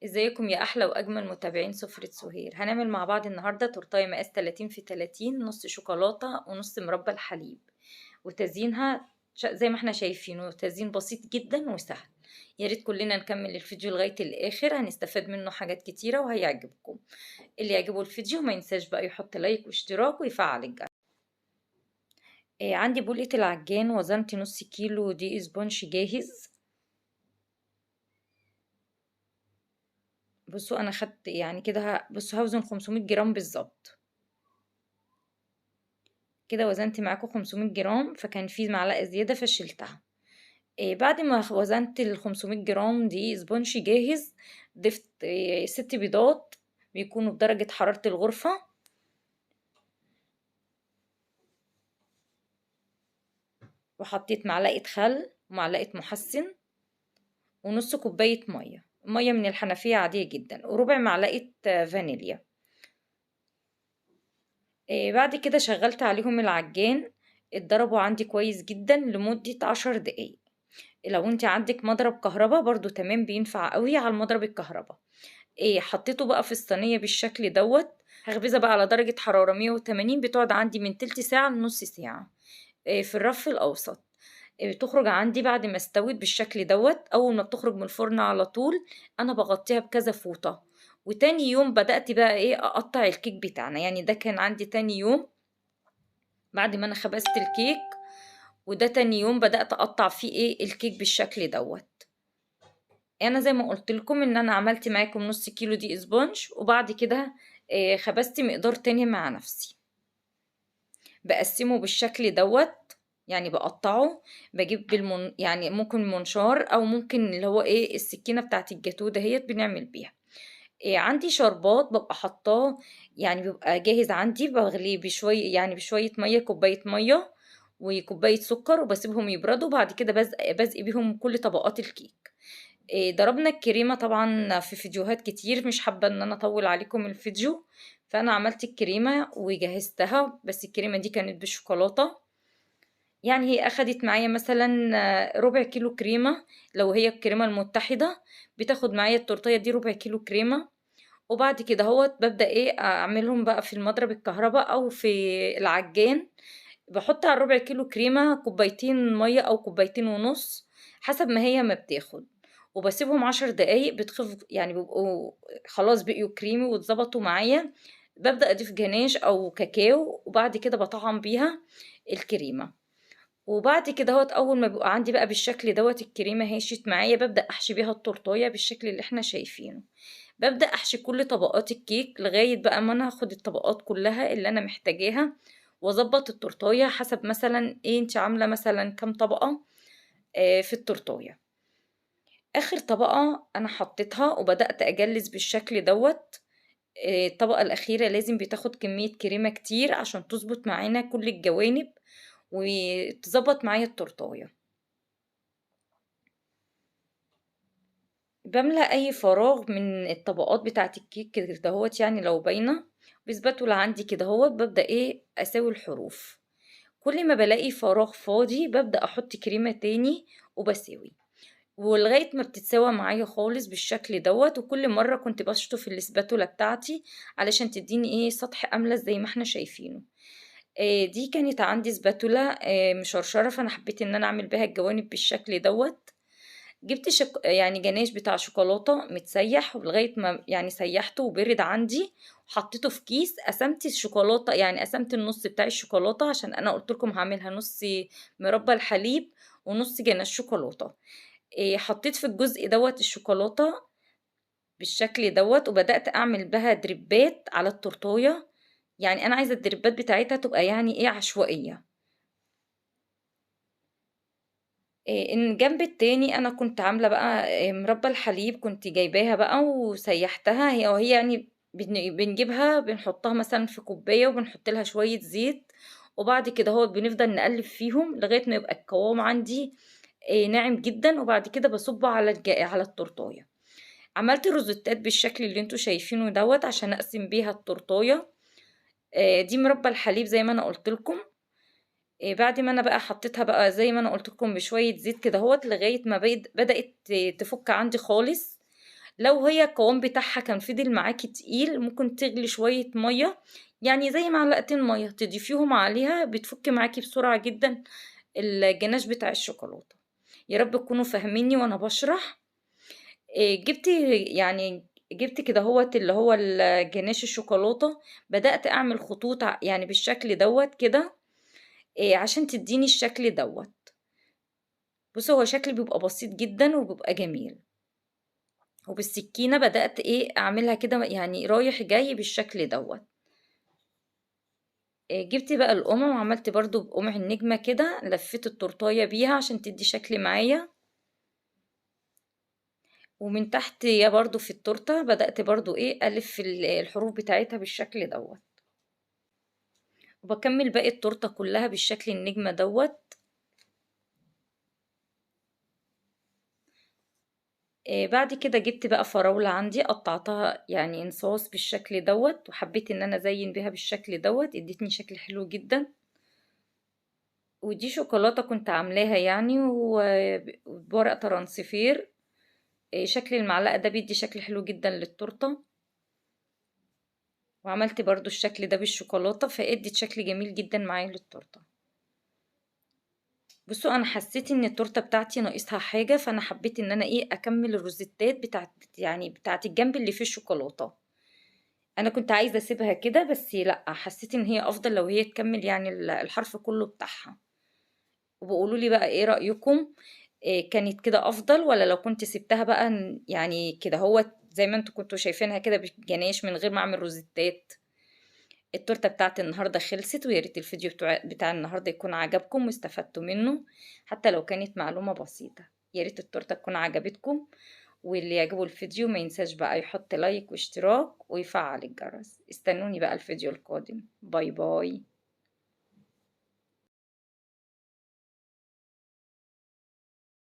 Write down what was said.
ازيكم يا احلى واجمل متابعين سفرة سهير. هنعمل مع بعض النهارده تورتايه مقاس 30 في 30، نص شوكولاتة ونص مربى الحليب، وتزيينها زي ما احنا شايفين، وتزيين بسيط جدا وسهل. يا ريت كلنا نكمل الفيديو لغاية الاخر، هنستفاد منه حاجات كتيرة وهيعجبكم. اللي يعجبه الفيديو ما ينساش بقى يحط لايك واشتراك ويفعل الجرس. عندي بولة العجان، وزنت نص كيلو دقيق سبونج جاهز. بصوا انا خدت يعني كده، بصوا هوزن 500 جرام بالظبط كده، وزنت معاكم 500 جرام، فكان في معلقه زيادة فشلتها. بعد ما وزنت ال 500 جرام دقيق سبونج جاهز، ضفت 6 بيضات بيكونوا بدرجة حرارة الغرفة، وحطيت معلقه خل ومعلقة محسن ونص كوباية مية من الحنفية عادية جدا، وربع معلقه فانيليا. بعد كده شغلت عليهم العجان، اتضربوا عندي كويس جدا لمدة 10 دقايق. لو انت عندك مضرب كهرباء برضو تمام، بينفع قوي على المضرب الكهرباء. حطيته بقى في الصينية بالشكل دوت. هخبزها بقى على درجة حرارة 180، بتقعد عندي من تلت ساعة لنص ساعة، في الرف الأوسط. بتخرج عندي بعد ما استوت بالشكل دوت. أول ما بتخرج من الفرن على طول أنا بغطيها بكذا فوطة. وتاني يوم بدأت بقى أقطع الكيك بتاعنا، يعني ده كان عندي تاني يوم بعد ما أنا خبزت الكيك، وده تاني يوم بدأت أقطع فيه الكيك بالشكل دوت. أنا زي ما قلت لكم إن أنا عملت معاكم نص كيلو دقيق سبونج، وبعد كده خبزت مقدار تاني مع نفسي. بقسمة بالشكل دوت، يعني بقطعه، بجيب يعني ممكن منشار او ممكن اللي هو السكينة بتاعت الجاتوه دهيت بنعمل بيها. عندي شربات ببقى حطاه، يعني بيبقى جاهز عندي، بغليه بشوية، يعني بشوية مية، كوباية مية وكوبايه سكر، وبسيبهم يبردوا. بعد كده بزق بيهم كل طبقات الكيك. ضربنا الكريمة طبعا في فيديوهات كتير، مش حابة ان انا اطول عليكم الفيديو، فانا عملت الكريمة وجهزتها. بس الكريمة دي كانت بالشوكولاته، يعني هي اخدت معايا مثلا ربع كيلو كريمة. لو هي الكريمة المتحدة بتاخد معايا التورتيه دي ربع كيلو كريمة. وبعد كده اهوت ببدا اعملهم بقى في المضرب الكهرباء او في العجان. بحط على الربع كيلو كريمة كوبايتين مية او كوبايتين ونص حسب ما هي ما بتاخد، وبسيبهم 10 دقايق بتخف، يعني بيبقوا خلاص بقيوا كريمي واتظبطوا معايا. ببدا اضيف جناش او كاكاو، وبعد كده بطعم بيها الكريمة. وبعد كده اهوت اول ما بيبقى عندي بقى بالشكل دوت الكريمة هشت معايا، ببدا احشي بيها التورتايه بالشكل اللي احنا شايفينه. ببدا احشي كل طبقات الكيك لغاية بقى ما انا هاخد الطبقات كلها اللي انا محتاجاها، واظبط التورتايه حسب مثلا انت عامله مثلا كام طبقه في التورتايه. اخر طبقه انا حطيتها وبدات اجلس بالشكل دوت. الطبقة الاخيرة لازم بتاخد كمية كريمة كتير عشان تظبط معانا كل الجوانب وتظبط معايا التورتايه. بملى اي فراغ من الطبقات بتاعه الكيك كده دهوت، يعني لو باينة بسباتولا عندي كده اهوت ببدا اساوي الحروف. كل ما بلاقي فراغ فاضي ببدا احط كريمة تاني وبساوي، ولغاية ما بتتساوى معايا خالص بالشكل دوت. وكل مرة كنت بشطف الاسباتولا بتاعتي علشان تديني سطح املس زي ما احنا شايفينه. دي كانت عندي سباتولا مشرشره، فانا حبيت ان انا اعمل بيها الجوانب بالشكل دوت. جبت يعني جناش بتاع شوكولاتة متسيح، ولغاية ما يعني سيحته وبرد عندي وحطيته في كيس. قسمت الشوكولاتة، يعني قسمت النص بتاع الشوكولاتة عشان انا قلت لكم هعملها نص مربى الحليب ونص جناش شوكولاتة. حطيت في الجزء دوت الشوكولاتة بالشكل دوت، وبدات اعمل بها دريبات على التورتايه. يعني انا عايزه الدريبات بتاعتها تبقى عشوائية. الجنب التاني انا كنت عامله بقى مربى الحليب، كنت جايباها بقى وسيحتها هي، وهي يعني بنجيبها بنحطها مثلا في كوباية وبنحط لها شوية زيت، وبعد كده هو بنفضل نقلب فيهم لغاية ما يبقى القوام عندي ناعم جدا، وبعد كده بصبه على التورتايه. عملت روزتات بالشكل اللي انتوا شايفينه دوت عشان اقسم بيها التورتايه. دي مربى الحليب زي ما انا قلت لكم. بعد ما انا بقى حطيتها بقى زي ما انا قلت لكم بشوية زيت كده اهوت لغاية ما بدات تفك عندي خالص. لو هي القوام بتاعها كان فضل معاكي تقيل ممكن تغلي شوية مية، يعني زي معلقتين مية تضيفيهم عليها، بتفك معاكي بسرعة جدا الجناش بتاع الشوكولاتة. يا رب تكونوا فاهميني وانا بشرح. جبت كده هوت اللي هو الجناش الشوكولاتة، بدأت اعمل خطوط بالشكل دوت كده، عشان تديني الشكل دوت. بصوا هو شكل بيبقى بسيط جدا وبيبقى جميل. وبالسكينة بدأت اعملها كده، رايح جاي بالشكل دوت. جبت بقى القمع وعملت برضو بقمع النجمة كده، لفيت التورتاية بيها عشان تدي شكل معايا. ومن تحت يا برضو في التورتة بدأت برضو ألف الحروف بتاعتها بالشكل دوت. وبكمل باقي التورتة كلها بالشكل النجمة دوت. بعد كده جبت بقى فراولة عندي قطعتها انصاص بالشكل دوت، وحبيت ان انا ازين بيها بالشكل دوت، ادتني شكل حلو جدا. ودي شوكولاتة كنت عاملاها وبورق ترانسفير. شكل المعلقة ده بيدي شكل حلو جدا للتورتة. وعملت برضو الشكل ده بالشوكولاتة فادت شكل جميل جدا معايا للتورتة. بصوا انا حسيت ان التورتة بتاعتي ناقصها حاجة، فانا حبيت ان انا اكمل الروزيتات بتاعت الجنب اللي فيه الشوكولاتة. انا كنت عايزة اسيبها كده، بس لا، حسيت ان هي افضل لو هي تكمل الحرف كله بتاعها. وبقولوا لي بقى ايه رأيكم، كانت كده افضل ولا لو كنت سبتها بقى كده هو زي ما انتوا كنتوا شايفينها كده بالجناش من غير ما اعمل روزيتات. التورتة بتاعت النهارده خلصت، ويا ريت الفيديو بتاع النهارده يكون عجبكم واستفدتوا منه حتى لو كانت معلومة بسيطة. يا ريت التورتة تكون عجبتكم، واللي يعجبه الفيديو ما ينساش بقى يحط like واشتراك ويفعل الجرس. استنوني بقى الفيديو القادم. bye bye.